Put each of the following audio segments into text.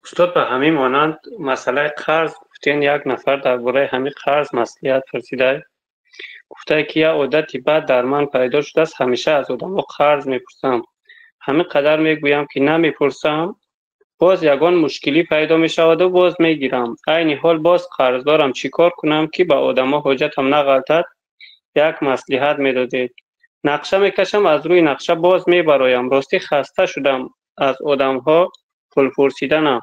Устод, ба ҳамин монанд масъалаи қарз гуфтен, як нафар дар бораи ҳамин қарз маслиҳат пурсида, гуфта ки як одати бад дар ман пайдо шудааст, ҳамеша аз одамҳо қарз мепурсам. Ҳамин қадар мегӯям ки намепурсам, боз ягон мушкилӣ пайдо мешаваду боз мегирам. Айни ҳол боз қарздорам, чӣ кор кунам ки ба одамҳо ҳоҷатам нағалтад? Як маслиҳат медодед. Нақша мекашам, аз рӯи нақша боз мебароям. Ростӣ хаста шудам аз одамҳо пул пурсиданам.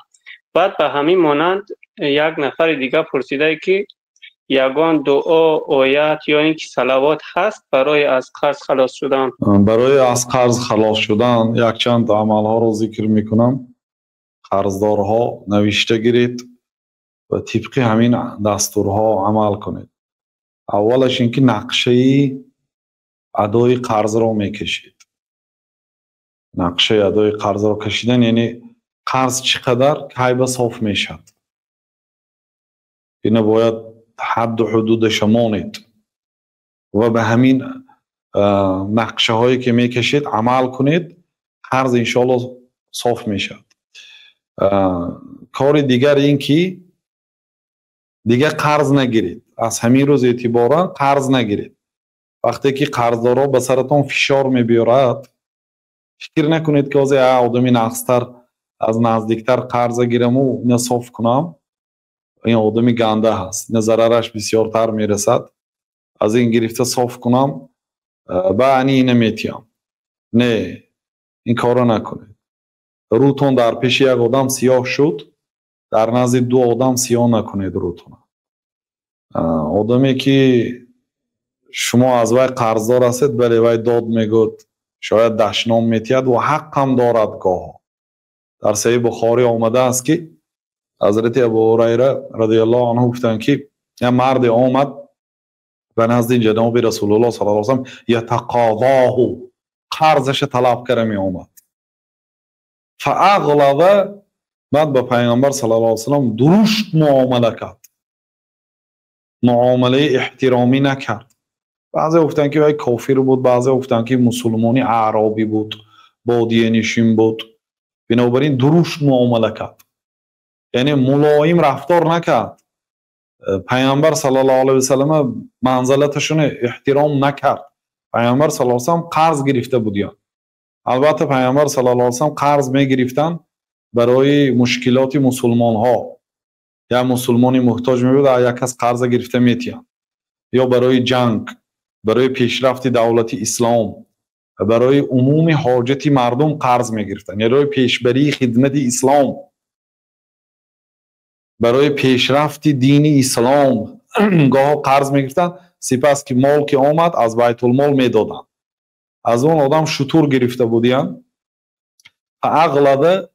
Баъд ба ҳамин монанд як нафари дигар пурсидае ки ягон дуо, оят ё ин ки салавот ҳаст барои аз қарз халос шудан? Барои аз қарз халос шудан якчанд амалҳоро зикр мекунам. Қарздорҳо навишта гиред ва тибқи ҳамин дастурҳо амал кунед. Аввалаш ин ки нақшаи адои қарзро мекашед. Нақшаи адои қарзро кашидан яъне қарз чӣ қадар кай ба соф мешавад. Ина бояд ҳадду ҳудудаша монед ва ба ҳамин нақшаҳое ки мекашед амал кунед, қарз иншоалло соф мешавад. Кори дигар ин ки дигар қарз нагиред. Аз ҳамин рӯз эътиборан қарз нагиред. Вақте ки қарздорҳо ба саратон фишор мебиёрад, фикр накунед ки ҳозир одами нақстар аз наздиктар қарза гираму ина соф кунам, ин одами ганда ҳаст, ина зарараш бисёртар мерасад, аз ин гирифта соф кунам, баъни ина метиҳам. Не, ин корро накунед. Рӯтон дар пеши як одам сиёҳ шуд, дар назди ду одам сиёҳ накунед рӯтона. Одаме ки шумо аз вай қарздор ҳастед, бале вай дод мегӯд, шояд дашном метиҳад ва ҳаққам дорад гоҳо. Дар Саҳиҳи Бухорӣ омадааст ки ҳазрати Абу Ҳурайра радиаллоҳу анҳу гуфтанд ки як марде омад ба назди ҷаноби Расулуллоҳ саллаллоҳу алайҳи васаллам, ятақозоҳу, қарзаша талаб карда меомад. Фаағлаза, баъд ба пайғамбар саллаллоҳу алайҳи васаллам дурушт муомала кард, муомалаи эҳтиромӣ накард. Баъзе гуфтанд ки вай кофир буд, баъзе гуфтанд ки мусулмони аъробӣ буд, бодиянишин буд. Бинобар ин дурушт муомала кард, яъне мулоим рафтор накард. Пайғамбар саллаллоҳу алайҳи васаллам манзалаташонро эҳтиром накард. Пайғамбар саллаллоҳу алайҳи васаллам қарз гирифта буд. Албатта пайғамбар саллаллоҳу алайҳи васаллам қарз мегирифтанд барои мушкилоти мусулмонҳо. Як мусулмони муҳтоҷ мебуд, як кас қарза гирифта метиҳанд, ё барои ҷанг, барои пешрафти давлати ислом, барои умуми ҳоҷати мардум қарз мегирифтанд, яъне барои пешбарии хидмати ислом, барои пешрафти дини ислом гоҳо қарз мегирифтанд. Сипас ки мол ки омад аз байтулмол медоданд. Аз он одам шутур гирифта будиянд. Фаағлада,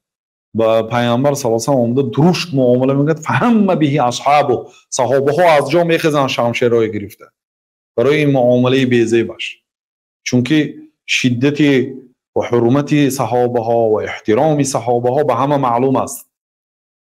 ба пайғамбар саллаллоҳу алайҳи васаллам омада дурушт муомала мекард. Фаҳамма биҳи асҳобу, саҳобаҳо аз ҷо мехезанд шамшерҳое гирифта барои ин муомалаи безебаш, чунки шиддати ва ҳурмати саҳобаҳо ва эҳтироми саҳобаҳо ба ҳама маълум аст.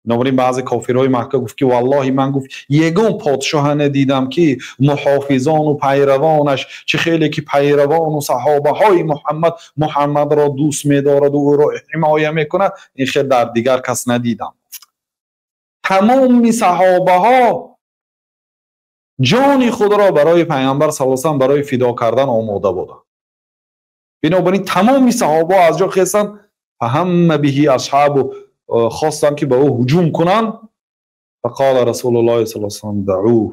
Бинобар ин баъзе кофирҳои Макка гуфт ки валлоҳи ман гуфт ягон подшоҳа надидам ки муҳофизону пайравонаш чӣ хеле ки пайравону саҳобаҳои Муҳаммад Муҳаммадро дӯст медораду ӯро ҳимоя мекунад, ин хел дар дигар кас надидам. Тамоми саҳобаҳо ҷони худро барои пайғамбар саллаллоҳу алайҳи васаллам барои фидо кардан омода буданд. Бинобар ин тамоми саҳобаҳо аз ҷо хестанд. Фаҳамма биҳи асҳобу, хостанд ки ба ӯ ҳуҷум кунанд. Фақола Расулуллоҳи саллаллоҳу алайҳи васаллам даъуҳ,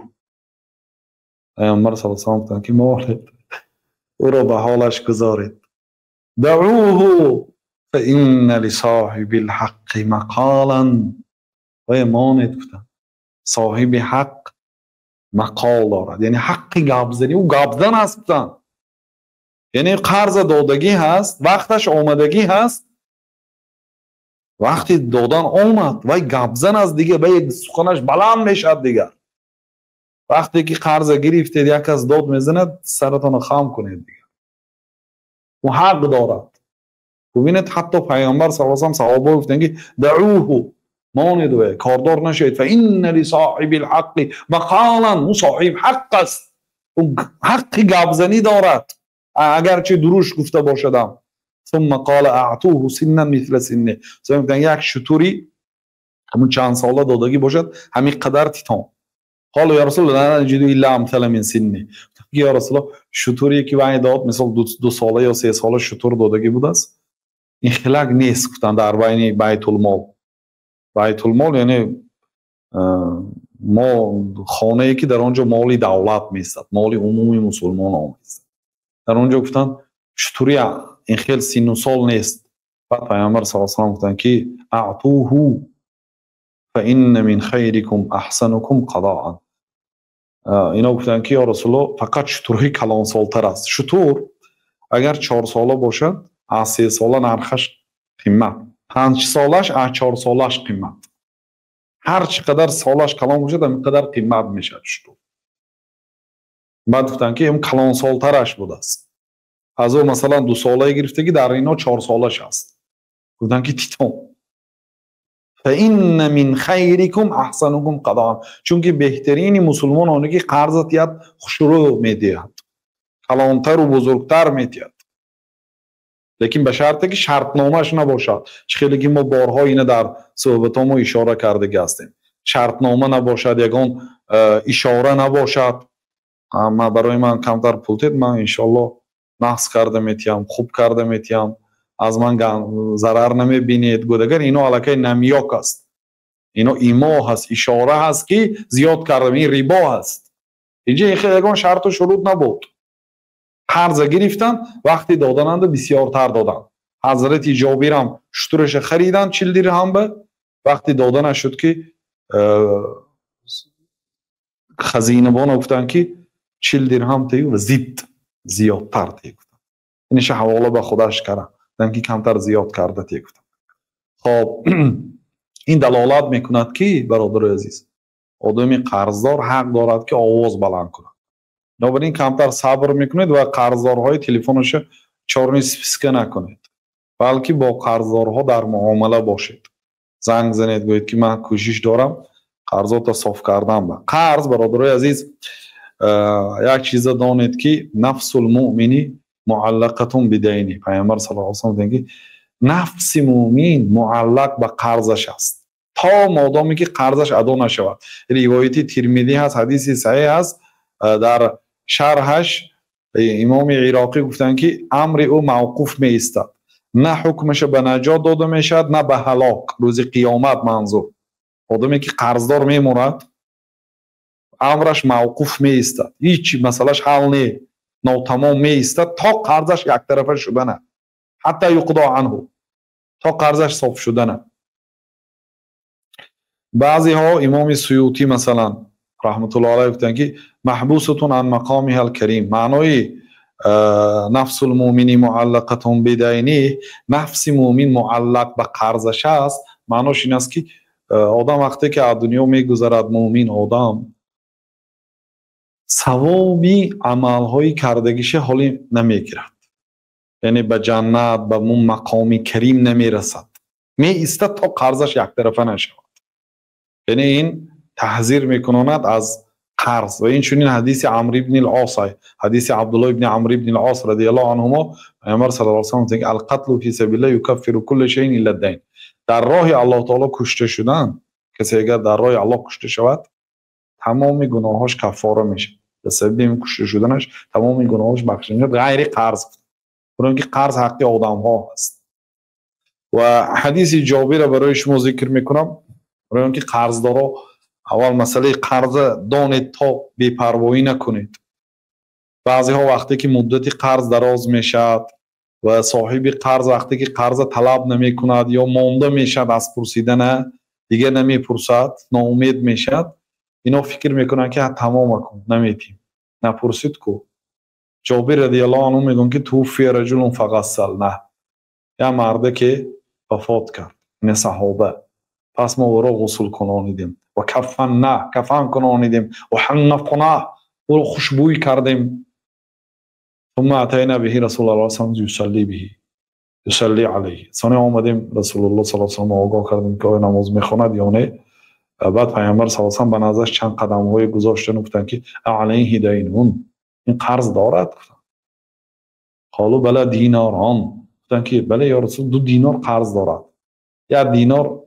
пайғамбар саллаллоҳу алайҳи васаллам гуфтанд ки молед, ӯро ба ҳолаш гузоред. Даъуҳу фаинна лисоҳибил ҳаққи мақолан, вай монед гуфтанд, соҳиби ҳақ мақол дорад, яъне ҳаққи гапзанӣ, ӯ гапзан аст гуфтанд, яъне қарза додагӣ ҳаст, вақташ омадагӣ ҳаст, вақти додан омад, вай гапзан аст дигар, вай суханаш баланд мешавад дигар. Вақте ки қарза гирифтед, як кас дод мезанад, саратонро хам кунед дигар, ӯ ҳақ дорад. Бубинед, ҳатто пайғамбар саллаллоҳу алайҳи васаллам саҳобаҳо гуфтанд ки даъуҳу, монед вай, кордор нашавед. Фаинна лисоҳибил ҳаққи мақолан, ӯ соҳиб ҳақ аст, ӯ ҳаққи гапзанӣ дорад, агарчи дурушт гуфта бошадам. ثم قال اعطوه سنا مثل سنه، як шутури Ҳамун чанд сола додагӣ бошад, ҳамин қадар титон. Қолу ё Расулуллоҳ, ла наҷиду илла амсала мин синни. Ё Расулуллоҳ, шутуре ки вай дод, мисол 2 сола ё 3 сола шутур додагӣ будааст, ин хилак нест, гуфтанд дар байни Байтулмол. Байтулмол яъне мо хонае ки дар он ҷо моли давлат меистад, моли умуми мусулмонон меистад. Дар он ҷо гуфтанд шутури ин хел синну сол нест. Баъд Пайғамбар саллаллоҳу алайҳи васаллам гуфтанд ки аътуҳу фаинна мин хайрикум аҳсанукум қадоан. Ино гуфтанд ки ё Расулуллоҳ, фақат шутурҳои калонсолтар аст. Шутур агар 4 сола бошад, аз 3 сола нархаш қимат, 5 солаш аз 4 солаш қимат. Ҳар чӣ қадар солаш калон бошад, ҳамин қадар қимат мешавад шутур. Баъд гуфтанд ки ин калонсолтараш будааст. Аз ӯ масалан 2 солае гирифтагӣ, дар ино 4 солаш аст. Гуфтанд ки титон. فإن من خيركم أحسنكم قضاء. Чунки беҳтарини мусулмон оне ки қарза тиҳад, хушрӯ медиҳад, калонтару бузургтар медиҳад, лекин ба шарте ки шартномааш набошад. Чӣ хеле ки мо борҳо ина дар суҳбатҳомо ишора кардагӣ ҳастем, шартнома набошад, ягон ишора набошад. Барои ман камтар пул тед, ман иншоаллоҳ нақс карда метиҳам, хуб карда метиҳам, аз ман зарар намебинед. Гуфт агар ино аллакай намёк аст, ино имо ҳаст, ишора ҳаст ки зиёд кардам, ин рибо ҳаст. Инҷа ин хел ягон шарту шурут набуд. Қарза гирифтан, вақти додананда бисёртар доданд. Ҳазрати Ҷобирам шутураша хариданд 40 дирҳам ба, вақти доданаш шуд ки хазинабона гуфтанд ки 40 дирҳам тею ва зид зиёдтар те гуфтанд. Иниша ҳавола ба худаш карданд, ки камтар зиёд карда те гуфтанд. Хоб, ин далолат мекунад ки бародарои азиз, одами қарздор ҳақ дорад ки овоз баланд кунад. Бинобар ин камтар сабр мекунед ва қарздорҳои телефонаша чорни списка накунед, балки бо қарздорҳо дар муомала бошед. Занг занед, гӯед ки ман кӯшиш дорам қарзота соф кардан. Ба қарз, бародарои азиз, як чиза донед ки нафсул муъмини муаллақатун бидайни. Пайғамбар саллаллоҳу алайҳи васаллам гуфтанд ки нафси муъмин муаллақ ба қарзаш аст то модоме ки қарзаш адо нашавад. Ривояти Тирмидӣ ҳаст, ҳадиси саҳеҳ аст. Дар шарҳаш имоми Ироқӣ гуфтанд ки амри ӯ мавқуф меистад, на ҳукмаша ба наҷот дода мешавад, на ба ҳалок рӯзи қиёмат. Манзур одаме ки қарздор мемурад, амраш мавқуф меистад, ҳеҷ масъалаш ҳал не, нотамом меистад то қарзаш яктарафа шудана, ҳатта юқдо анҳу, то қарзаш соф шудана. Баъзеҳо имоми Суютӣ масалан раҳматуллоҳ алайҳ гуфтанд ки маҳбусатун ан мақомиҳа алкарим, маънои нафсул муъмини муаллақатун бидайниҳ, нафси муъмин муаллақ ба қарзаш аст. Маънош ин аст ки одам вақте ки аз дунё мегузарад, муъмин одам савоби амалҳои кардагиша ҳоле намегирад, яъне ба ҷаннат, ба мун мақоми карим намерасад, меистад то қарзаш яктарафа нашавад. Яъне ин таҳзир мекунонад аз қарз. Ва инчунин ҳадиси Амр ибни ал-Ос, ҳадиси Абдуллоҳ ибни Амр ибни ал-Ос радиаллоҳу анҳумо, Пайғамбар саллаллоҳу алайҳи васаллам гуфтанд ки алқатлу фи сабилиллаҳ юкаффиру кулла шайин илла ад-дайн. Дар роҳи Аллоҳ таоло кушта шудан, касе агар дар роҳи Аллоҳ кушта шавад, тамоми гуноҳҳош каффора мешавад. Ба сабаби ин кушта шуданаш тамоми гуноҳҳош бахшида мешавад, ғайри қарз. Чунки қарз ҳаққи одамҳо аст. Ва ҳадиси Ҷобирро барои шумо зикр мекунам, барои он ки қарздоро аввал масъалаи қарза донед то бепарвоӣ накунед. Баъзеҳо вақте ки муддати қарз дароз мешавад ва соҳиби қарз вақте ки қарза талаб намекунад ё монда мешавад аз пурсидана, дигар намепурсад, ноумед мешавад, ино фикр мекунанд ки тамом акун, наметим, напурсид ку. Ҷобир радиаллоҳу анҳу мегӯянд ки туффия раҷулун фағассална, як марде ки вафот кард, ин саҳоба, пас мо ӯро ғусл кунонидем ва кафанна, кафан кунонидем, ва ҳаннафна, ӯро хушбӯй кардем. ثم اتینا به رسول الله صلی الله علیه و یصلی به یصلی علیه. ثانیا آمدیم رسول الله صلی الله علیه و سلم آگاه کردیم که آیا نماز میخواند یا نه. بعد پیامبر صلی الله علیه و سلم به نظرش چند قدم‌های گذاشتن و گفتند که علیه دینون، این قرض دارد. گفتند قالوا بله دیناران. گفتند که بله یا رسول، 2 دینار قرض دارد. یک دینار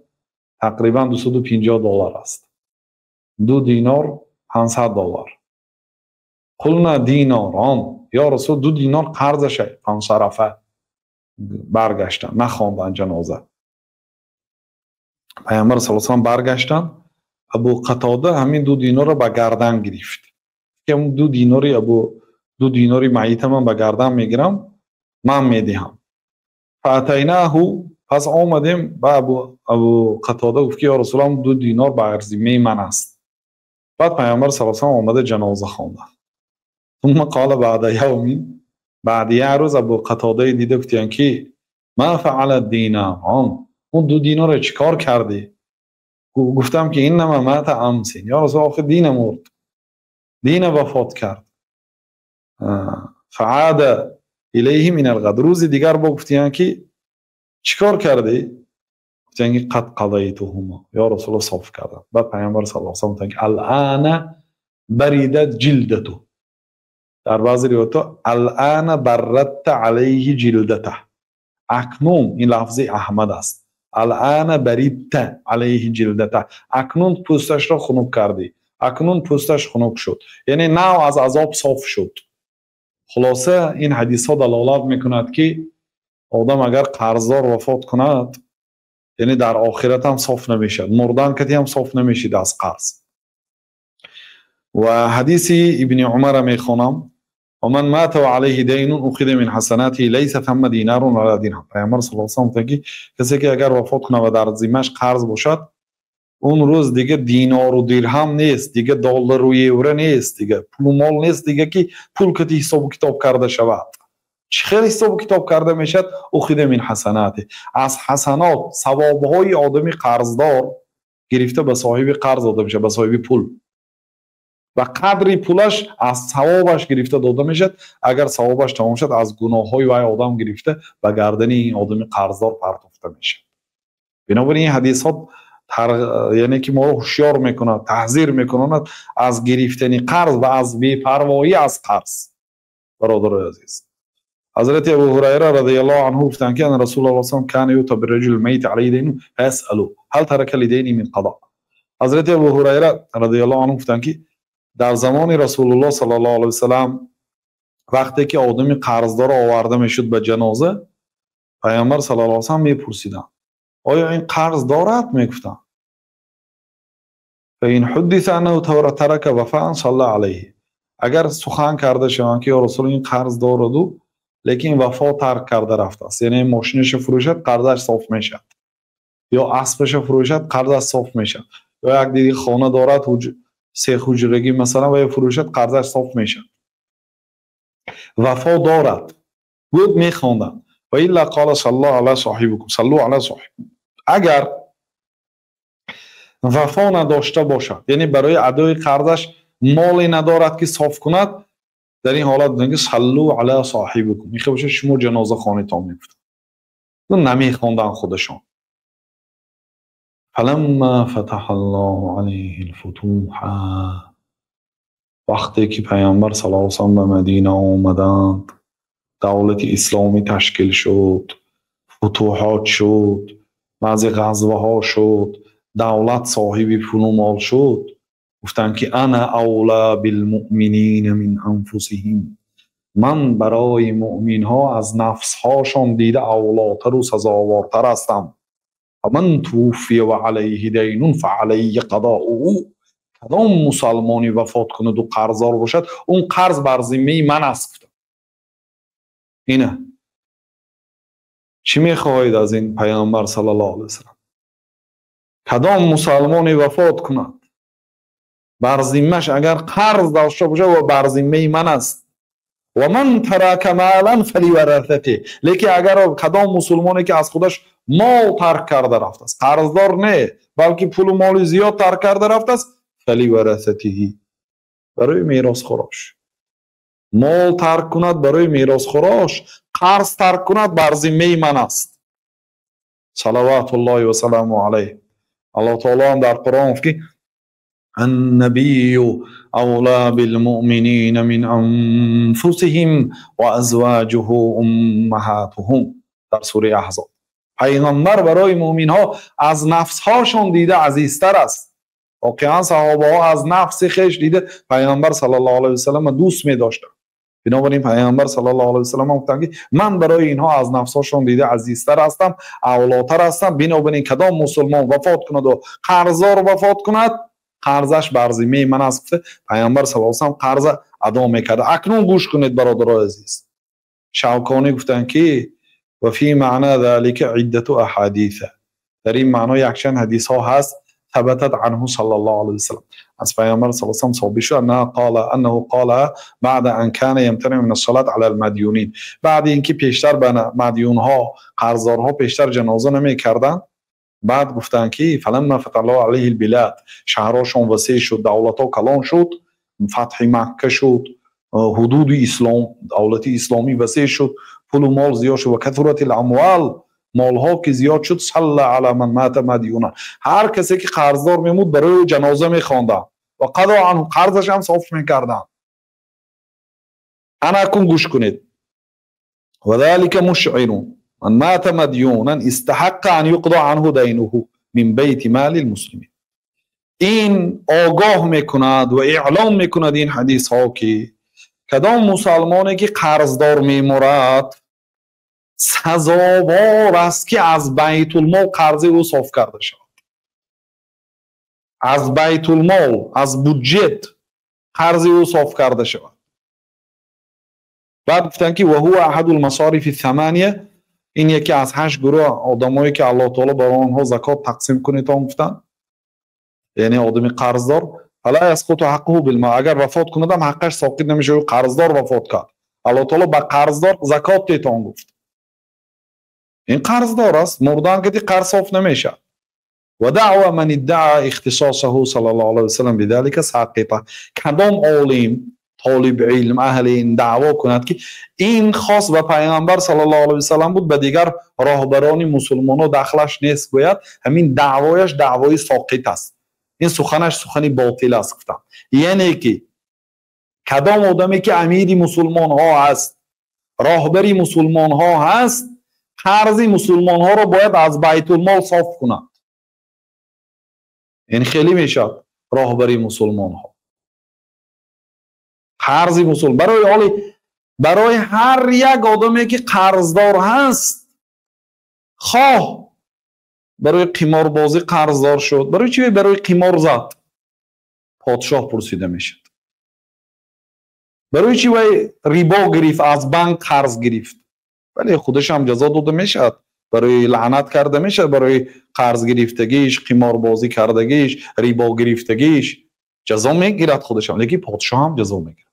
Тақрибан $250 аст. 2 динор $500. Қулна динорон, ё Расул, 2 динор қарзаш фансарафа, баргаштанд, нахонданд ҷаноза. Пайғамбар саллаллоҳу алайҳи васаллам баргаштанд, Абу Қатода ҳамин 2 динорро ба гардан гирифт. Ки 2 динори Абу 2 динори майита ман ба гардан мегирам, ман медиҳам. Фаатайнаҳу, пас омадем ба Абу Қатода, гуфт ки ё Расулаллоҳ, 2 динор ба зиммаи ман аст. Баъд Пайғамбар саллаллоҳу алайҳи васаллам омада ҷаноза хонданд. Сумма қола баъда явмин, баъди як рӯз Абу Қатодаи дида гуфтиянд ки ма фаъала динарон, он 2 динорро чӣ кор кардӣ? Гуфтам ки иннама мата амсин, ё Расул, охир дина мурд, дина вафот кард. Фаада илайҳи мин алғад, рӯзи дигар бо гуфтиянд ки чӣ кор кардӣ? Гуфтиянд ки қад қадайтуҳума, ё Расулуллоҳ, соф кардам. Баъд Пайғамбар саллаллоҳу алайҳи васаллам гуфтанд ки алъана баридат ҷилдату, дар баъзе ривоятҳо алъана баррадта алайҳи ҷилдатаҳ, акнун ин лафзи Аҳмад аст, алъана баридта алайҳи ҷилдатаҳ, акнун пӯсташро хунук кардӣ, акнун пӯсташ хунук шуд, яъне нав аз азоб соф шуд. Хулоса ин ҳадисҳо далолат мекунад ки одам агар қарздор вафот кунад, яъне дар охират ҳам соф намешавад, мурдан кати ҳам соф намешид аз қарз. Ва ҳадиси Ибни Умара мехонам: ومن مات وعليه دين أخذ من حسناته ليس ثم دينار ولا درهم. پیامبر صلی الله علیه و سلم گفت کسی که اگر وفات کنه و در ذمه‌اش قرض باشد، اون روز دیگه دینار و درهم نیست، دیگه دلار و یورو نیست، دیگه پول و مال نیست، دیگه که پول کتی حساب و کتاب کرده شود. چه خیلی حساب و کتاب کرده میشد؟ اخذ من حسناته، از حسنات، ثوابهای آدمی قرضدار گرفته به صاحب قرض داده میشه، به صاحب پول. و قدری پولش از ثوابش گرفته داده میشد. اگر ثوابش تمام شد، از گناه‌های وای آدم گرفته به گردن این آدم قرضدار پرتافته میشه. بنابراین این حدیثات یعنی که ما رو هوشیار میکند، تحذیر میکند از گرفتن قرض و از بی‌پروایی از قرض. برادرای عزیز، حضرت ابو هریره رضی الله عنه گفتند که ان رسول الله صلی الله علیه و کان یؤتی بالرجل المیت علیه دین فیسأل هل ترک لدین من قضاء. حضرت ابو هریره رضی الله عنه گفتند که در زمان رسول الله صلی الله علیه و سلم وقتی که آدمی قرضدار آورده میشد به جنازه، پیامبر صلی الله علیه و سلم میپرسیدند آیا این قرض دارد؟ میگفتند فإن حدث انه ترک وفاء صلی علیه، اگر سخن کرده شوند که یا رسول این قرض دارد لیکن وفا ترک کرده رفته است، یعنی ماشینش فروشد قرضش صاف میشد، یا اسبش فروشد قرضش صاف میشد، یا یک دیگه خانه دارد سه حجرگی مثلا و یا فروشد قرضش صاف میشد، وفا دارد بود میخواندند. و الا قال صلی الله علی صاحبکم صلوا علی صاحب، اگر وفا نداشته باشد، یعنی برای ادای قرضش مالی ندارد که صاف کند، در این حالت میگه صلوا علی صاحبکم، میخواد باشه شما جنازه خانه‌تان میگفتن، نمیخواندن خودشان. فلما فتح الله علیه الفتوح، وقتی که پیامبر صلی الله علیه و سلم به مدینه آمدند، دولت اسلامی تشکیل شد، فتوحات شد، بعضی غزوه ها شد، دولت صاحب پول و مال شد، گفتند که انا اولا بالمؤمنین من انفسهم، من برای مؤمن ها از نفس هاشان دیده اولاتر و سزاوارتر هستم. من توفی و علیه دین فعلیه قضاؤه، کدام مسلمانی وفات کند و قرضدار باشد، اون قرض بر ذمه من است. اینه چی میخواهید از این پیامبر صلی الله علیه وسلم؟ کدام مسلمانی وفات کند بر ذمهش اگر قرض داشته باشه و بر ذمه من است. و من ترک مالا فلورثته، لیکن اگر کدام مسلمانی که از خودش مال ترک کرده رفته است، قرضدار نه بلکه پول و مال زیاد ترک کرده رفته است، فلورثته، برای میراث خوراش مال ترک کند، برای میراث خوراش قرض ترک کند، بر ذمه من است. صلوات الله و سلامه علیه. الله تعالی هم در قرآن گفت که النبی اولا بالمؤمنین من انفسهم و ازواجه امهاتهم، در سوره احزاب. Пайғамбар барои мӯъминҳо аз нафсҳошон дида азизтар аст. Воқеан саҳобаҳо аз нафси хеш дида Пайғамбар саллаллоҳу алайҳи васаллам дӯст медоштанд. Бинобар ин Пайғамбар саллаллоҳу алайҳи васаллам гуфтанд, ки ман барои инҳо аз нафсҳошон дида азизтар ҳастам, авлотар ҳастам. Бинобар ин кадом мусулмон вафот кунад ва қарздор вафот кунад, қарзаш бар зиммаи ман аст, гуфта Пайғамбар саллаллоҳу алайҳи васаллам қарза адо мекард. Акнун гӯш кунед, бародарои азиз. Шавконӣ гуфтанд, ки ва фи маъна залика иддату аҳадиса, дар ин маъно якчанд ҳадисҳо ҳаст. ثبتت عنه صلى الله عليه وسلم، از پیامبر صلی الله علیه و سلم ثابت شد انه قال انه قال بعد ان كان يمتنع من الصلاه على المديونين، بعد اینکه پیشتر به مدیونها، قرضدارها پیشتر جنازه نمی‌کردند، بعد گفتند که فلما فتح الله علیه البلاد، شهرهاشون وسیع شد، دولت‌ها کلان شد، فتح مکه شد، حدود اسلام، دولت اسلامی وسیع شد، پول و مال زیاد شد و کثرت الاموال، مالها که زیاد شد، صلی علی من مات مدیونا، هر کسی که قرضدار میمود برای جنازه میخواندن و قضا عنه، قرضش هم صاف میکردن. انا کن گوش کنید، و ذلك مشعر من مات مدیونا استحق ان یقضى عنه دینه من بیت مال المسلمین. این آگاه میکند و اعلام میکند این حدیث ها که کدام مسلمانی که قرضدار میمرد سزاوار است که از بیت المال قرض او صاف کرده شود. از بیت المال، از بودجه قرض او صاف کرده شود. بعد گفتن که و هو احد المصارف الثمانیه، این یکی از 8 گروه آدمایی که الله تعالی برای آنها زکات تقسیم کنید تا گفتن، یعنی آدمی قرضدار فلا یسقط حقه بالماء، اگر وفات کند هم حقش ساقط نمیشه، او قرضدار وفات کرد، الله تعالی به قرضدار زکات تیتان گفت. این قرضدار است، مردن که قرض صاف نمیشه. و دعوى من ادعى اختصاصه صلی الله علیه وسلم بذلك ساقطه. کدام عالم، طالب علم، اهل این دعوا کند که این خاص به پیامبر صلی الله علیه وسلم بود، به دیگر راهبران مسلمان‌ها دخلش نیست، گوید همین دعوایش دعوای ساقط است، این سخنش سخنی باطل است. گفتم یعنی که کدام آدمی که امیر مسلمان ها هست، راهبری مسلمان ها هست، قرض مسلمان ها را باید از بیت المال صاف کند. این خیلی میشد راهبری مسلمان ها، قرض مسلمان برای هر یک آدمی که قرضدار هست، خواه برای قماربازی قرضدار شد، برای چی؟ برای قمار زد، پادشاه پرسیده میشد. برای چی؟ وی ریبا گرفت، از بانک قرض گرفت، ولی خودش هم جزا داده میشد، برای لعنت کرده میشد، برای قرض گرفتگیش، قماربازی کردگیش، ریبا گرفتگیش جزا میگیرد خودش هم، لیکن پادشاه هم جزا میگیرد.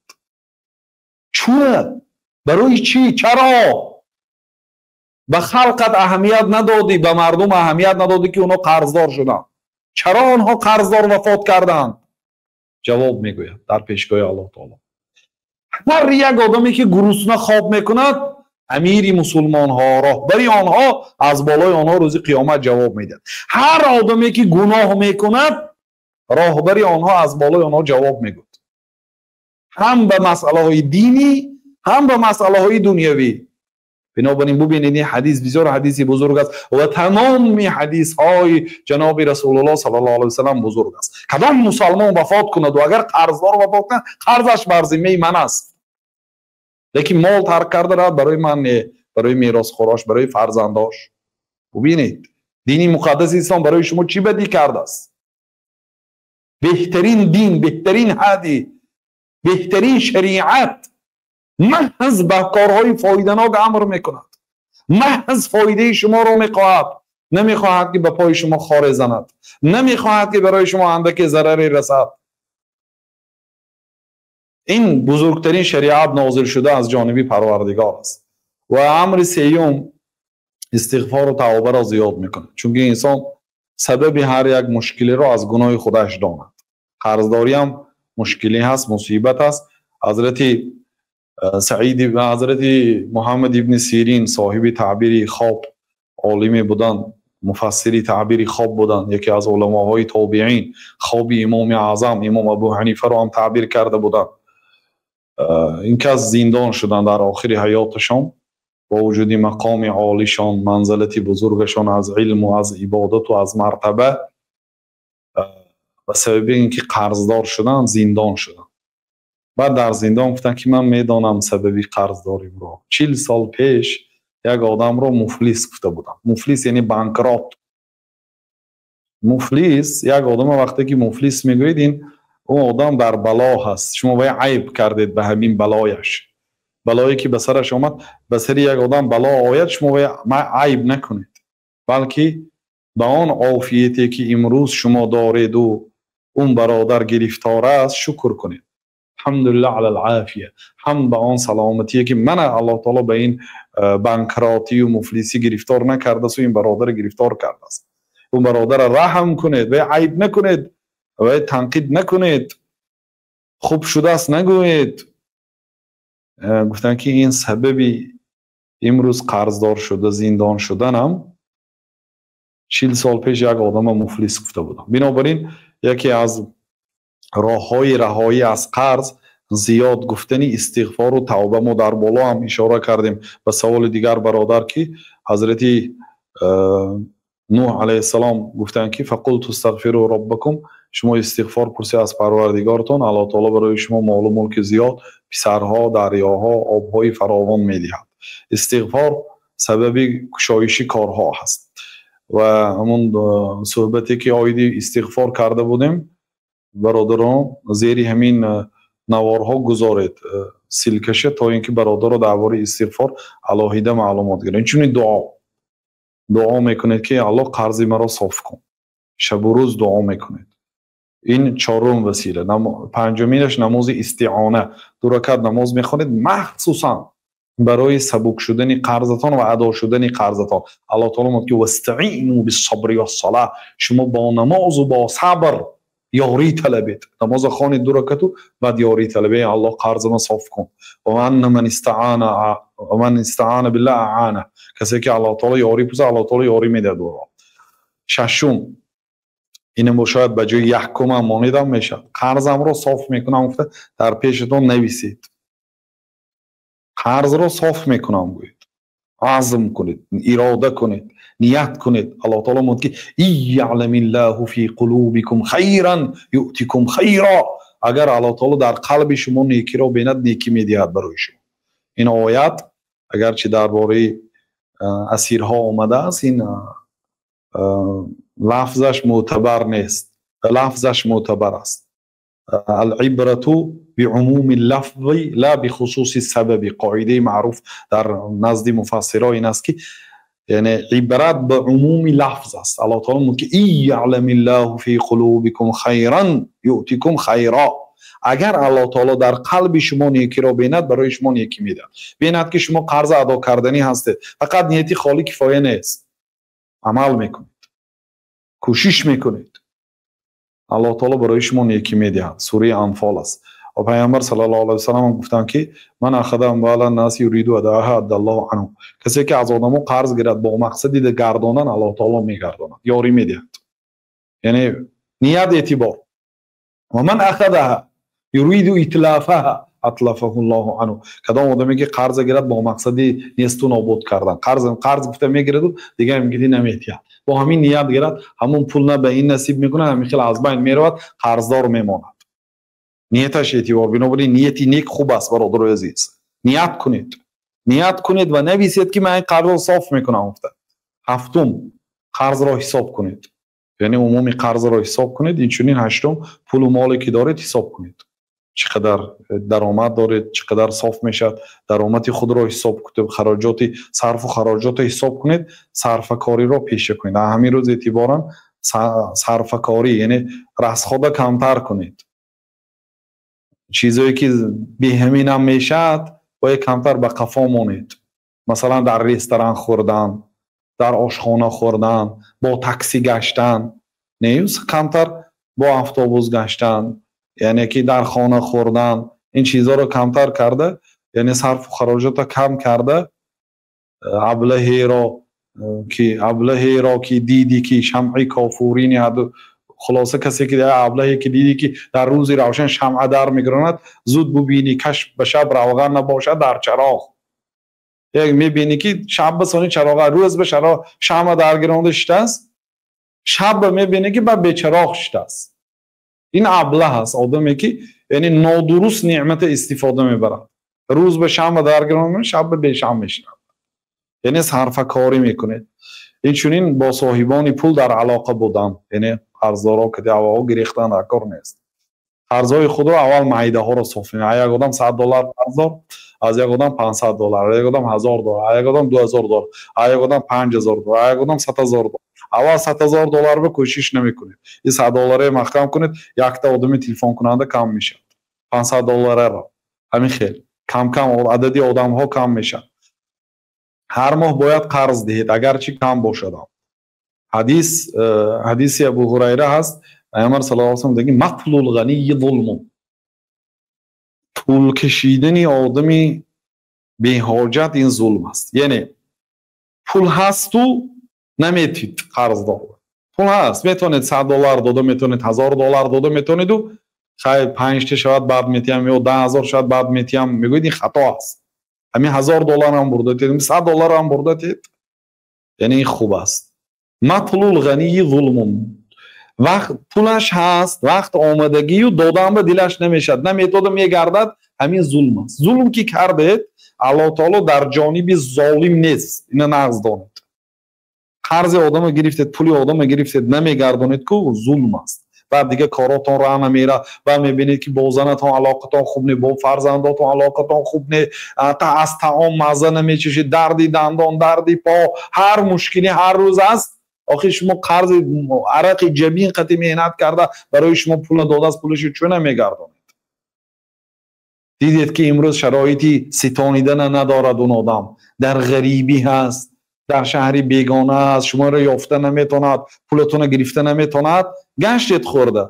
چون برای چی؟ چرا به خلقت اهمیت ندادی، به مردم اهمیت ندادی که اونا قرضدار شدن؟ چرا آنها قرضدار وفات کردند؟ جواب میگوید در پیشگاه الله تعالی. هر یک آدمی که گرسنه خواب میکند، امیر مسلمان ها، راهبری آنها، از بالای آنها روز قیامت جواب میدهد. هر آدمی که گناه میکند، راهبری آنها از بالای آنها جواب میگوید، هم به مسئله های دینی، هم به مسئله های دنیوی. بنابراین ببینید این حدیث بسیار حدیثی بزرگ است و تمام حدیث های جناب رسول الله صلی الله علیه و سلم بزرگ است. کدام مسلمان وفات کند و اگر قرضدار وفات کند، قرضش بر ذمه من است، لیکن مال ترک کرده را برای من نه، برای میراث خوراش، برای فرزنداش. ببینید دینی مقدس اسلام برای شما چی بدی کرده است؟ بهترین دین، بهترین هدی، بهترین شریعت محض به کارهای فایده‌ناک امر میکند، محض فایده شما را میخواهد، نمیخواهد که به پای شما خاره زند، نمیخواهد که برای شما اندک ضرری رسد. این بزرگترین شریعت نازل شده از جانبی پروردگار است. و امر سیوم، استغفار و توبه را زیاد میکند، چون انسان سبب هر یک مشکلی را از گناه خودش داند. قرضداری هم مشکلی هست، مصیبت است. حضرت سعید و حضرت محمد ابن سیرین صاحب تعبیر خواب، عالم بودن، مفسری تعبیر خواب بودن، یکی از علماهای تابعین، خواب امام اعظم امام ابو حنیفه را هم تعبیر کرده بودن. این کس زندان شدن در آخر حیاتشان. Бо вуҷуди мақоми олишон, манзилати бузургашон аз илму аз ибодату аз мартаба, ба сабаби ин ки қарздор шуданд, зиндон шуданд. Баъд дар зиндон гуфтанд, ки ман медонам сабаби қарздоримро. 40 сол пеш як одамро муфлис гуфта будам. Муфлис яъне банкрот. Муфлис, як одама вақте ки муфлис мегӯед, ин он одам дар бало ҳаст, шумо вай айб кардед ба ҳамин балояш, балое ки ба сараш омад. Ба сари як одам бало ояд, шумо вай айб накунед, балки ба он офияте, ки имрӯз шумо дореду он бародар гирифтор аст, шукр кунед. Алҳамдулиллаҳ алал офия, ҳам ба он саломатие, ки мана Аллоҳ таоло ба ин банкротию муфлисӣ гирифтор накардасту ин бародарро гирифтор кардааст. Он бародарро раҳм кунед, вай айб накунед, вай танқид накунед, хуб шудааст нагӯед. Гуфтанд, ки ин сабаби имрӯз қарздор шуда зиндон шуданам, 40 сол пеш як одама муфлис гуфта будам. Бинобар ин яке аз роҳҳои раҳоӣ аз қарз зиёд гуфтани истиғфору тавба. Мо дар боло ҳам ишора кардем ба саволи дигар бародар, ки ҳазрати Нуҳ алайҳиссалом гуфтанд, ки فقلت استغفروا ربكم, шумо истиғфор пурсед аз Парвардигортон, Аллоҳ таоло барои шумо молу мулки зиёд, писарҳо, дарёҳо, обҳои фаровон медиҳад. Истиғфор сабаби кушоиши корҳо ҳаст. Ва ҳамун суҳбате, ки оиди истиғфор карда будем, бародарон, зери ҳамин наворҳо гузоред ссылка ша, то ин ки бародаро дар бораи истиғфор алоҳида маълумот гиранд. Инчунин дуо. Дуо мекунед, ки Аллоҳ, қарзи маро соф кун. Шабу рӯз дуо мекунед. Ин чорум васила. Панҷуминаш намози истиона. Ду ракат намоз мехонед махсусан барои сабук шудани қарзатон ва адо шудани қарзатон. Аллоҳ таоло мегӯяд, ки واستعينوا بالصبر والصلاة, шумо бо намозу бо сабр ёрӣ талабед. Намоза хонед ду ракату, баъд ёрӣ талабед: Аллоҳ, қарзама соф кун. من استعان بالله أعانه, касе ки Аллоҳ таоло ёрӣ пурсад, Аллоҳ таоло ёрӣ медиҳад ӯро. Шашум, инам шояд ба ҷои якумам монидам мешавад. Қарзамро соф мекунам гуфта, дар пешатон нависед. Қарзро соф мекунам гӯед, азм кунед, ирода кунед, ният кунед. Аллоҳ таоло мегӯяд, ки إن يعلم الله في قلوبكم خيرا يؤتكم خيرا, агар Аллоҳ таоло дар қалби шумо некиро бинад, некӣ медиҳад барои шумо. Ин оят агарчи дар бораи асирҳо омадааст, ин лафзаш мӯътабар нест, лафзаш мӯътабар аст. العبرة بعموم اللفظ لا بخصوص السبب, қоидаи маъруф дар назди муфассиро ин аст, ки яъне ибрат ба умуми лафз аст. Аллоҳ таоло мегӯяд, ки إن يعلم الله في قلوبكم خيرا يؤتكم خيرا, агар Аллоҳ таоло дар қалби шумо некиро бинад, барои шумо некӣ медиҳад. Бинад, ки шумо қарза адо карданӣ ҳастед. Фақат нияти холӣ кифоя нест, амал мекунед, кӯшиш мекунед, Аллоҳ таоло барои шумо некӣ медиҳад. Сураи Анфол аст. Ва Пайғамбар صلى الله عليه وسلم гуфтанд, ки من أخذ أموال الناس يريد أداءها أدى الله عنه, касе ки аз одамо қарз гирад бо мақсади гардонан, Аллоҳ таоло мегардонад, ёрӣ медиҳад. Яъне ният эътибор. ومن أخذها يريد إتلافها أتلفه الله عنه, кадом одаме ки қарза гирад бо мақсади несту нобуд кардан, қарз қарз гуфта мегираду дигар мегиди наметиҳад, бо ҳамин ният гирад, ҳамон пул на ба ин насиб мекунад, ҳамин хел аз байн меравад, қарздор мемонад. Нияташ эътибор. Бинобар ин нияти нек хуб аст, бародарои азиз. Ният кунед, ният кунед ва нависед, ки ман ин қарзро соф мекунам гуфта. Ҳафтум, қарзро ҳисоб кунед, яъне умуми қарзро ҳисоб кунед. Инчунин ҳаштум, пулу моле ки доред, ҳисоб кунед, чӣ қадар даромад доред, чӣ қадар соф мешавад. Даромади худро ҳисоб кунед, хароҷоти, сарфу хароҷотро ҳисоб кунед, сарфакориро пеша кунед. Аз ҳамин рӯз эътиборан сарфакорӣ, яъне расход а камтар кунед. Чизое ки беҳаминам мешавад, бояд камтар ба қафо монед. Масалан, дар ресторан хӯрдан, дар ошхона хӯрдан, бо такси гаштан не, камтар бо автобус гаштан, яъне ки дар хона хӯрдан, ин чизҳоро камтар карда, яъне сарфу хароҷотро кам карда. Аблаҳеро ки дидӣ, ки шамъи кофурини ҳаду хулоса, касе ки аблаҳе ки дидӣ, ки дар рӯзи равшан шамъа дар мегиронад, зуд бубинӣ, каш ба шаб равған набошад дар чароғ. Як мебинӣ ки шаб ба сони чароға, рӯз ба чароғ шама даргиронда шитааст, шаб ба мебинӣ ки ба бечароғ шитааст. Ин аблаҳ аст, одаме ки яъне нодуруст неъмата истифода мебарад. Рӯз ба шама даргиронда, шаб ба бешам мешинад. Яъне сарфакорӣ мекунед. Инчунин бо соҳибони пул дар алоқа будан, яъне қарздоро ки аввал гирифтан дар кор нест. Қарзҳои худро аввал майдаҳоро соф мекунед. Як одам $100 қарздор, аз як одам $500, аз як одам $1000, аз як одам $2000, аз як одам $5000, аз як одам $100,000. Аввал $100,000 ба кӯшиш намекунед. Ин $100 маҳкам кунед, якта одами телефонкунанда кам мешавад. $500-ро. Ҳамин хел. Кам-кам адади одамҳо кам мешавад. Ҳар моҳ бояд қарз диҳед, агарчи кам бошад ҳам. Ҳадиси Абу Ҳурайра ҳаст. Пайғамбар саллаллоҳу алайҳи васаллам мегӯяд: матлул ғанийи зулмун. Пул кашидани одами беҳоҷат ин зулм аст. Яъне пул ҳасту наметид қарздор. Пул ҳаст, метавонед $100 дода метавонед, $1000 дода метавонеду хай 5 шавад баъд метиҳам ё 10,000 шавад баъд метиҳам, мегӯед ин хато аст. Ҳамин $1000 ҳам бурда тед, $100 ҳам бурда тед, яъне ин хуб аст. Матлул ғанийи зулмун. Вақт пулаш ҳаст, вақт омадагию додан ба дилаш намешавад, наметода мегардад, ҳамин зулм аст. Зулм ки кардед, Аллоҳ таоло дар ҷониби золим нест, ина нағз донед. Қарзи одамо гирифтед, пули одамо гирифтед, намегардонед ку зулм аст. Баъд дига коротон раҳ намера, баъд мебинед ки бо занатон алоқатон хуб не, бо фарзандотон алоқатон хуб не, аз таом мазза намечашед, дарди дандон, дарди по, ҳар мушкилӣ ҳар рӯз аст. Охир шумо қарзи арақи ҷабин қати меҳнат карда барои шумо пула додааст, пулашо чӯ намегардонед? Дидед ки имрӯз шароити ситонидана надорад он одам, дар ғарибӣ ҳаст, дар шаҳри бегона аст, шуморо ёфта наметонад, пулатонро гирифта наметонад, гаштед хӯрда.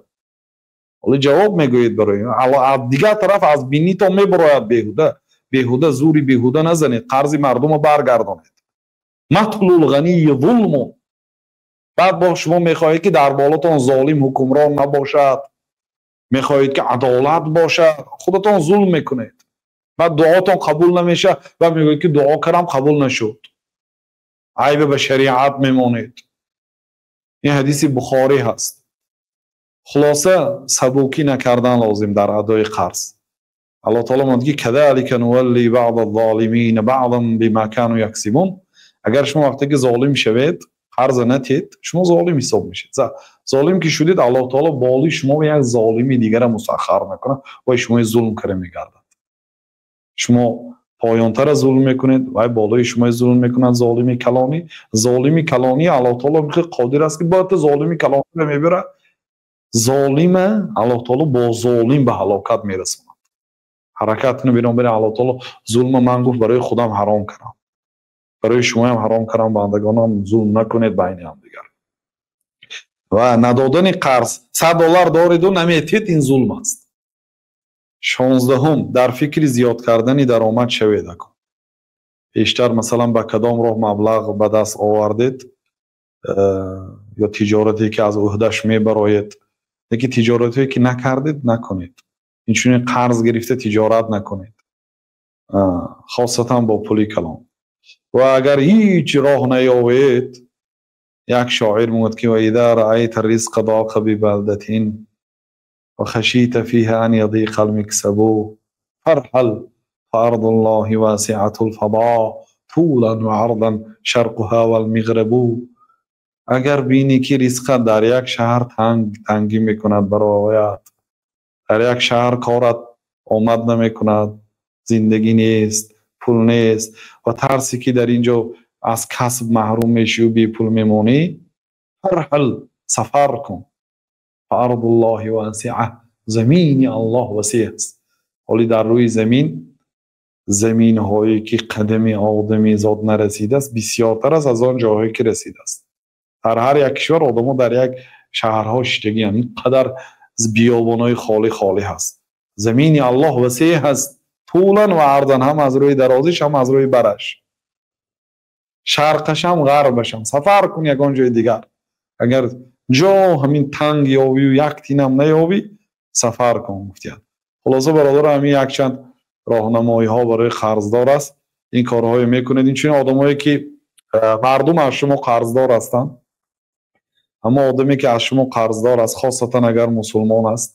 Ҳоло ҷавоб мегӯед барои аз дигар тараф аз бинитон мебарояд беҳуда. Беҳуда зури беҳуда назанед, қарзи мардумро баргардонед. Матлул ғанийи зулмун. Баъд бо шумо мехоҳед ки дар болотон золим ҳукмрон набошад, мехоҳед ки адолат бошад, худатон зулм мекунед. Баъд дуотон қабул намешавад, баъд мегӯед ки дуо кардам қабул нашуд. Айб ба шариат мемонед. Ин ҳадиси Бухорӣ ҳаст. Хулоса сабукӣ накардан лозим дар адои қарз. Аллоҳ таоло мегӯяд ки кадалика нувалли баъда золимина баъдан бима кану яксибун. Агар шумо вақте ки золим шавед, қарз натед, шумо золим ҳисоб мешед. Золим ки шудед, Аллоҳ таоло болои шумо як золими дигара мусаххар мекунад ва шумои зулм карда мегардад. Шумо поёнтара зулм мекунед, вай болои шумои зулм мекунад золими калонӣ. Золими калонӣ Аллоҳ таоло мехоҳад қодир аст ки бояд золими калониро мебарад. Золима Аллоҳ таоло бо золим ба ҳалокат мерасонад. Ҳаракат кунед, бинобар ин Аллоҳ таоло зулма ман гуфт барои худам ҳаром кардам, барои шумоям ҳаром кардам, бандагонам зулм накунед байни ҳамдигар. Ва надодани қарз, $100 дореду наметед, ин зулм аст. 16-ум, дар фикри зиёд кардани даромад шавед. Пештар масалан ба кадом роҳ маблағ ба даст овардед ё тиҷорате ки аз ӯҳдаш мебароед, лекин тиҷорате ки накардед накунед. Инчунин қарз гирифта тиҷорат накунед, хосатан бо пули калон. Ва агар ҳеҷ роҳ наёвед, як шоир мегӯяд ки ва иза раайта ризқа доқа бибалдатин ва хашита фиҳа ан ядиқа алмиксабу фарҳал фаарду ллоҳи васиату лфадо тулан ва ардан шарқуҳа валмиғрабу. Агар бинӣ ки ризқа дар як шаҳр тангӣ мекунад барояд, дар як шаҳр корат омад намекунад, зиндагӣ нест, пул нест ва тарсе ки дар ин ҷо аз касб маҳрум мешавӣ, бепул мемонӣ, фарҳал сафар кун. Фаарду ллоҳи васиа, замини Аллоҳ васеъ аст. Ҳоли дар рӯи замин заминҳое ки қадами одамизод нарасидааст бисёртар аст аз он ҷоҳое ки расидааст. Дар ҳар як кишвар одамо дар як шаҳрҳо шиштагианд, ин қадар биёбонҳои холӣ холӣ ҳаст. Замини Аллоҳ васеъ аст, тулан ва арзан, ҳам аз рӯи дарозиш, ҳам аз рӯи бараш, шарқаш ҳам ғарбаш ҳам. Сафар кун ягон ҷои дигар. Агар ҷо ҳамин танг ёвию як тинам наёвӣ, сафар кун, гуфтияд. Хулоса бародаро, ҳамин якчанд роҳнамоиҳо барои қарздор аст. Ин корҳое мекунед. Инчунин одамое ки мардум аз шумо қарздор ҳастанд, аммо одаме ки аз шумо қарздор аст, хосатан агар мусулмон аст,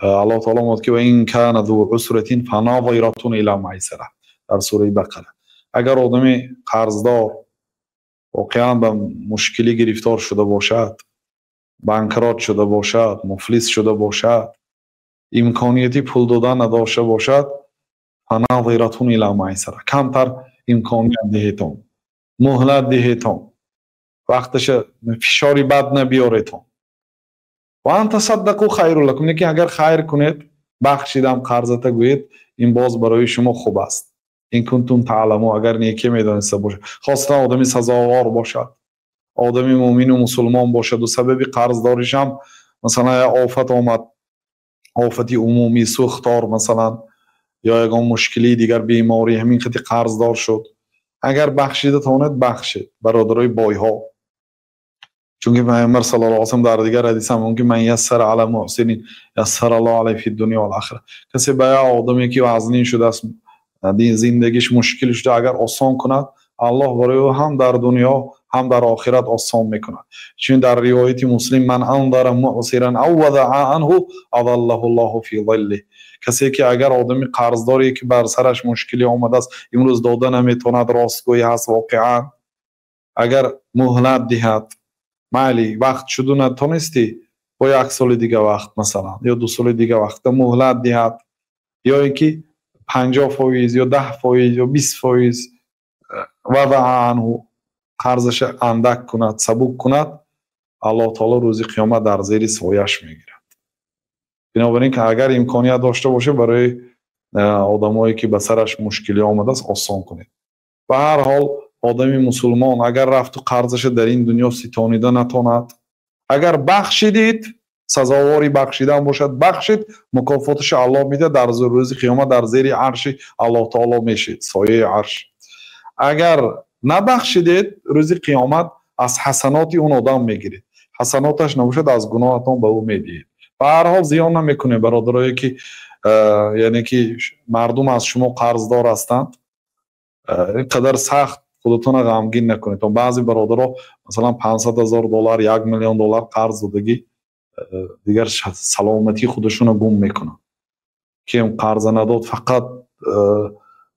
Аллоҳ таоло мегӯяд ки ва ин кана зу усратин фаназиратун ила майсара дар сураи Бақара. Агар одами қарздор воқеан ба мушкилӣ гирифтор шуда бошад, банкрот шуда бошад, муфлис шуда бошад, имконияти пул додан надошта бошад, фаназиратун ила майсара, камтар имконият диҳетон, муҳлат диҳетон, вақташа фишори бад набиёретон. Ва ан тасаддақу хайрун лакум, лекин агар хайр кунед, бахшидам қарзата гӯед, ин боз барои шумо хуб аст. Ин кунтум таъламу, агар некӣ медониста бошад, хосатан одами сазовор бошад, одами мӯмину мусулмон бошаду сабаби қарздоришам масалан як офат омад, офати умумӣ, сӯхтор масалан, ё ягон мушкилии дигар, беморӣ, ҳамин қади қарздор шуд, агар бахшида тавонед, бахшед, бародарои бойҳо. Чунки Пайғамбар саллаллоҳу алайҳи васаллам дар дигар ҳадис ҳам мумкин ман яссара ала муҳсинин яссара Аллоҳу алайҳи фи дунё вал охира. Касе ба як одаме ки вазнин шудааст, зиндагиш мушкил шуда, агар осон кунад, Аллоҳ барои ӯ ҳам дар дунё ҳам дар охират осон мекунад. Чун дар ривояти Муслим ман анзара муъсиран ав вадаъа анҳу азаллаҳу Аллоҳу фи зиллиҳ. Касе ки агар одами қарздоре ки бар сараш мушкилӣ омадааст, имрӯз дода наметавонад, ростгӯӣ ҳаст воқеан, агар муҳлат диҳад, майли вақт шуду натонистӣ, бо як соли дига вақт масалан, ё 2 соли дига вақт муҳлат диҳад, ё ин ки 50% ё 10% ё 20% вадаъа анҳу, қарзаша андак кунад, сабук кунад, Аллоҳ таоло рӯзи қиёмат дар зери сояш мегирад. Бинобар ин агар имконият дошта бошед, барои одамое ки ба сараш мушкилӣ омадааст, осон кунед. Ба ҳар ҳол одами мусулмон агар рафту қарзаша дар ин дунё ситонида натонад, агар бахшидид, сазовори бахшидан бошад, бахшид, мукофоташа Аллоҳ медиҳад, дар рӯзи қиёмат дар зери арши Аллоҳ таоло мешид, сояи арш. Агар набахшидед, рӯзи қиёмат аз ҳасаноти он одам мегиред, ҳасаноташ набошад, аз гуноҳатон ба ӯ медиҳед. Ба ҳар ҳол зиён намекунед, бародарое ки яъне ки мардум аз шумо қарздор ҳастанд, ин қадар сахт худатонро ғамгин накунед. Баъзе бародаро масалан 500 000 доллар, 1 миллион доллар қарз додагӣ, дигар саломатии худашонро гум мекунанд. Ким қарза надод, фақат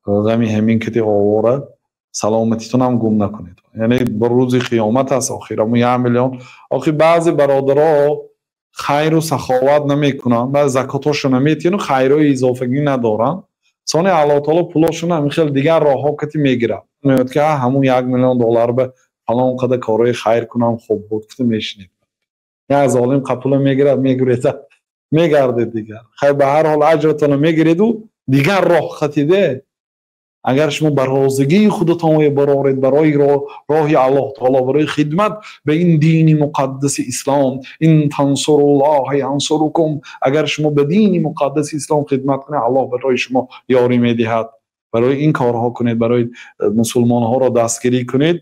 ғами ҳамин кати овора, саломатитонам гум накунед. Яъне ба рӯзи қиёмат аст охир, аммо 1 миллион. Охир баъзе бародаро хайру саховат намекунанд, баъзе закотҳошонро метиҳанд, хайрҳои изофагӣ надоранд. Сони Аллоҳ таоло пулошонро ҳамин хел дигар роҳҳо кати мегирад. Мегӯяд ки ҳамун 1 миллион доллар ба фалон қадар корҳои хайр кунам хуб буд, гуфта мешинед. Як золим қапула мегирад, мегурезад, мегардед дигар. Хайр, ба ҳар ҳол аҷратонро мегиреду дигар роҳ хатиде. Агар шумо ба розигии худатон бароред барои роҳи Аллоҳ таоло, барои хидмат ба ин дини муқаддаси ислом, ин тансуруллоҳ янсурукум, агар шумо ба дини муқаддаси ислом хидмат кунед, Аллоҳ барои шумо ёрӣ медиҳад. Барои ин корҳо кунед, барои мусулмонҳоро дастгирӣ кунед,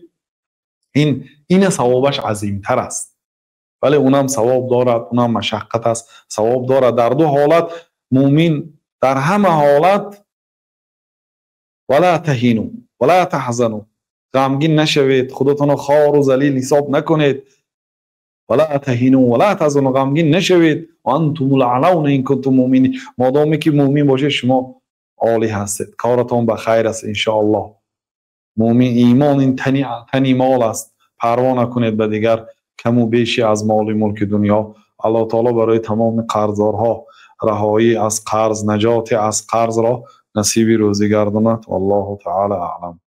ин савобаш азимтар аст. Вале унам савоб дорад, унам машаққат аст, савоб дорад. Дар ду ҳолат мӯмин дар ҳама ҳолат вала таҳину вала таҳзану, ғамгин нашавед, худатонро хору залил ҳисоб накунед. Вала таҳину вала таҳзану, ғамгин нашавед. Ва антумул аълавна ин кунтум мӯминин, модоме ки мӯмин бошед, шумо олӣ ҳастед, коратон ба хайр аст иншоаллоҳ. Мӯмин имон ин тани мол аст, парво накунед ба дигар каму беши аз моли мулки дунё. Аллоҳ таоло барои тамоми қарздорҳо раҳоӣ аз қарз, наҷоти аз қарзро насиби рӯзӣ гардонад. Валлоҳу таъала аълам.